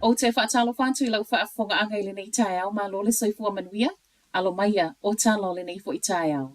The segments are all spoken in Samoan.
Ou te faatalofa atu i lau faafofogaaga i lenei taeao, malo le soifua manuia, alo maia o tala o lenei foi taeao.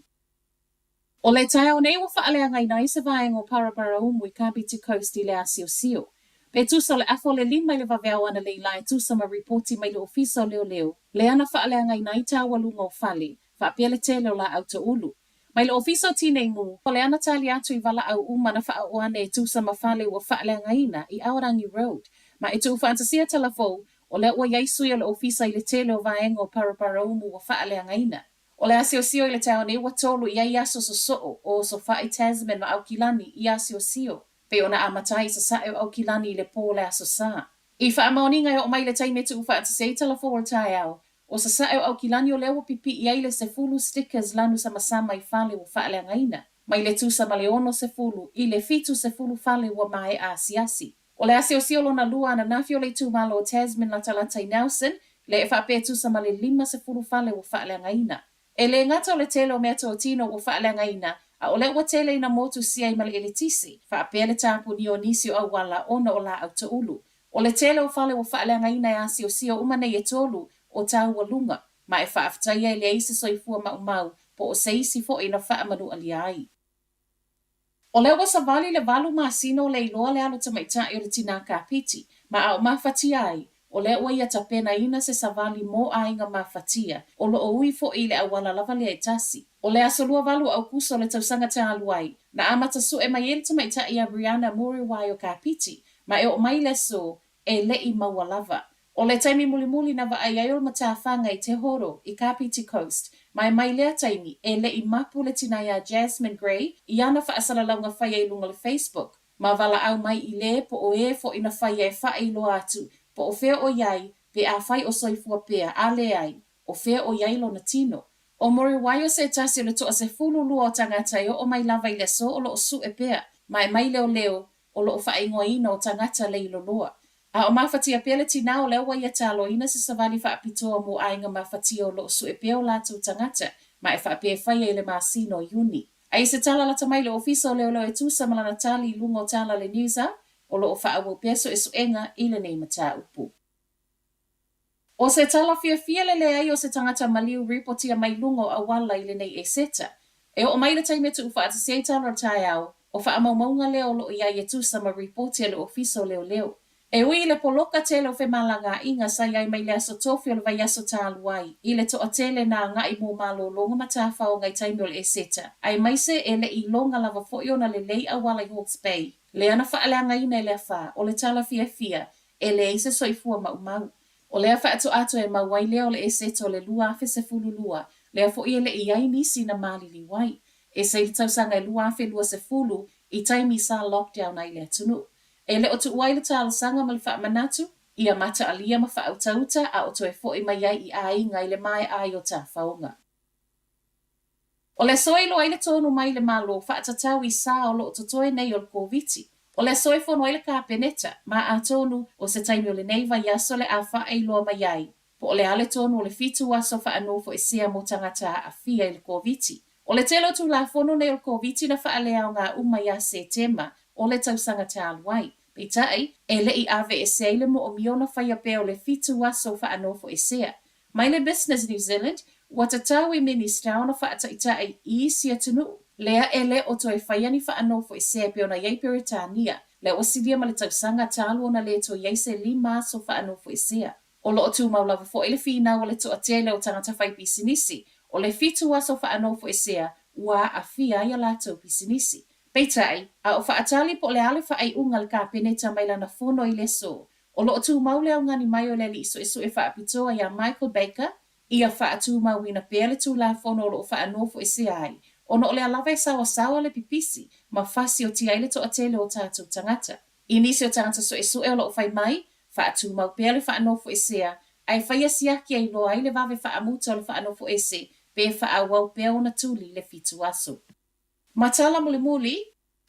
O le taeao nei ua faaleagaina ai se vaega o Paraparaumu i Kapiti Coast i le asiosio. Pe tusa o le afa o le 5 i le vaveao analeila e tusa ma ripoti mai le Ofisa o Leoleo, lea na faaleagaina ai taualuga o fale, faapea le tele o laau toulu. Mai le Ofisa o Tinei Mu, o lea na tali atu i valaau uma na faaoo ane e tusa ma fale ua faaleagaina i Aorangi Road. Ma e tuufaatasia tala fou, o lea ua i ai sui o le Ofisa i le tele o vaega o Paraparaumu ua faaleagaina. O le asiosio i le taeao nei ua tolu i ai aso sosoo o Osofai, Tasman ma Aukilani i asiosio, pei ona amata ai i sasae o Aukilani i le pō o le Aso Sa. I faamaoniga e oo mai le taimi e tuufaatasi ai tala fou o le taeao, o sasae o Aukilani o lea ua pipii ai le 10 stickers lanu samasama i fale ua faaleagaina, mai le tusa ma le 60 i le 70 fale ua maea asiasi. O le asiosio lona lua ananafi o le itumalo o Tasman latalata i Nelson, lea e faapea e tusa ma le 50 fale ua faaleagaina. E le gata o le tele o meatotino ua faaleagaina, a o lea ua tele ina motusia ai ma le eletise, faapea le tapunia o nisi o auala ona o laau toulu. O le tele o fale ua faaleagaina e asiosio uma nei e tolu o taualuga, ma e faafetaia e leai se soifua maumau po o se isi foi na faamanualia ai. O lea ua savali le 8 masina o le iloa le alo tamaitai o le tinā kapiti, ma a o mafatia ai, o lea ua ia tapenaina se savali mo aiga mafatia, o lo o ui foi i le auala lava lea e tasi. O le aso 28 o Aukuso o le tausaga talu ai, na amata sue mai ai le tamaitai ia Brianna Muriwai o Kapiti, ma e oo mai le aso, e le i maua lava. O le taimi mulimuli na vaai ai o le matafaga i Te Horo, i Kapiti Coast, ma e mai lea taimi, e le i mapu le tina iā Jasmine Gray i ana faasalalauga faia i luga o le Facebook, ma valaau mai i lē po o ē foʻi na faia e faailoa atu po o fea o i ai, pe afai o soifua pea, a leai, o fea o i ai lona tino. ʻO Muriwai o se tasi o le toa-12 o tagata e oo mai lava i le aso o lo o sue pea, ma e mai leoleo o lo o faaigoaina o tagata leiloloa. A o mafatia pea le tinā o lea ua ia taloina se savali faapitoa mo aiga mafatia o lo o sue pea o latou tagata, ma e faapea e faia i le masina o Iuni. A i se tala lata mai le Ofisa o Leoleo e tusa ma lana tali i luga o tala a le News a, o lo o faaauau pea suesuega i lenei mataupu. ʻO se tala fiafia le leai o se tagata maliu ripotia mai luga o auala i lenei Eseta. E oo mai le taimi e tuufaatasi ai tala o le taeao, o faamaumauga lea o lo o i ai e tusa ma ripoti a le Ofisa o Leoleo. E ui i le poloka tele o femalagaaiga sa i ai mai le aso tofi o le vaiaso talu ai, i le toatele na agai mo malologa ma tafaoga i taimi o le Eseta, aemaise e le i iloga lava foi ona lelei auala i Hawke's Bay, lea na faaleagaina i le afa, o le tala fiafia e leai se soifua maumau. O lea faatoa toe mau ai lea o le Eseta o le 2012, lea foi e le i ai nisi na maliliu ai. Ese i le tausaga e 2020 i taimi sa lockdown ai le atunuu. E le o tuua ai le talosaga ma le faamanatu, ia mataalia ma faautauta a o toe foi mai ai i aiga i le maea ai o tafaoga. O le aso e iloa ai le tonu mai le Malo faatatau i sa o lo o totoe nei o le Koviti. O le aso e fono ai le Kapeneta, ma atonu o se taimi o lenei vaiaso le a faailoa mai ai po o le a le tonu o le 7 aso faanofoesea mo tagata aafia i le Koviti. O le tele o Tulafono nei o le Koviti na faaleaoga uma ia Setema o le tausaga talu ai. Peitai, e le i aveesea ai le moomia ona faia pea o le 7 aso faanofoesea. Mai le Business New Zealand, ua tatau i Minista ona faataitai i isi atunuu, lea e le o toe faia ni faanofoesea e pei ona i ai Peretania, lea ua silia ma le tausaga talu ona le toe i ai se 5 aso faanofoesea. O lo o tumau lava foi le finau a le toatele o tagata faipisinisi, o le 7 aso faanofoesea ua aafia ai a latou pisinisi. Peitai, a o faatali po o le a le faaiuga a le Kapeneta mai lana fono i le aso, O lo o tumau le augani mai o le alii suesue faapitoa iā Michael Baker, ia faatumauina pea le Tulafono o lo o faanofoesea ai, ona o lea lava e saoasaoa le pipisi ma fasiotia ai le toatele o tatou tagata. I nisi o tagata suesue o lo o fai mai, faatumau pea le faanofoesea, ae faia siaki e iloa ai le vave faamuta o le faanofoese pe faaauau pea ona tuli le 7 aso. Ma tala mulimuli,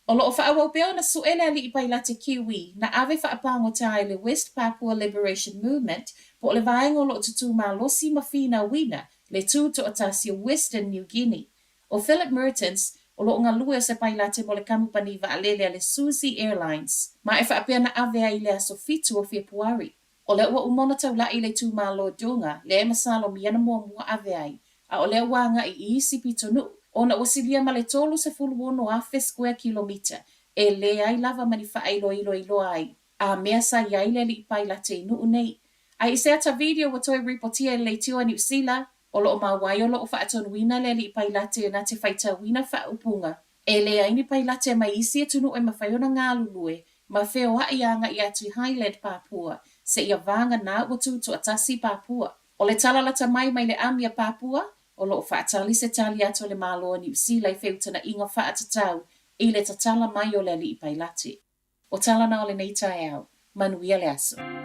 O lo o faaauau pea ona sue le alii pailate Kiwi na ave faapagota ai le West Papua Liberation Movement po o le vaega o lo o tutū malosi ma finauina le tū toatasi o Western New Guinea. ʻO Philip Mehrtens, o lo o galue o se pailate mo le kamupani vaalele a le Susi Airlines, ma e faapea na ave ai i le aso 7 o Fepuari. O lea ua uma ona taula'i le itumalo i Dunga lea e masalomia na muamua ave ai, a o lea ua agai i isi pitonuu, ona ua silia ma le 36,000 square kilomita e leai lava ma ni faailoilo e iloa ai a mea sa i ai le alii pailate i Nuu nei. A i se ata video ua toe ripotia e le leitio a Niu Sila, o lo o maua ai o lo o faatonuina le alii pailate na te faitauina faaupuga E leai ni pailate mai isi atunuu e mafai ona galulue ma feoai agai atu i Highland Papua seia vagana ua tutoatasi Papua. O le tala lata mai mai le ami a Papua, o lo o faatali se tali atu a le Malo o Niu Sila i feutanaʻiga faatatau i le tatala mai o le alii pailate. O tala na o lenei taeao. Manuia le aso.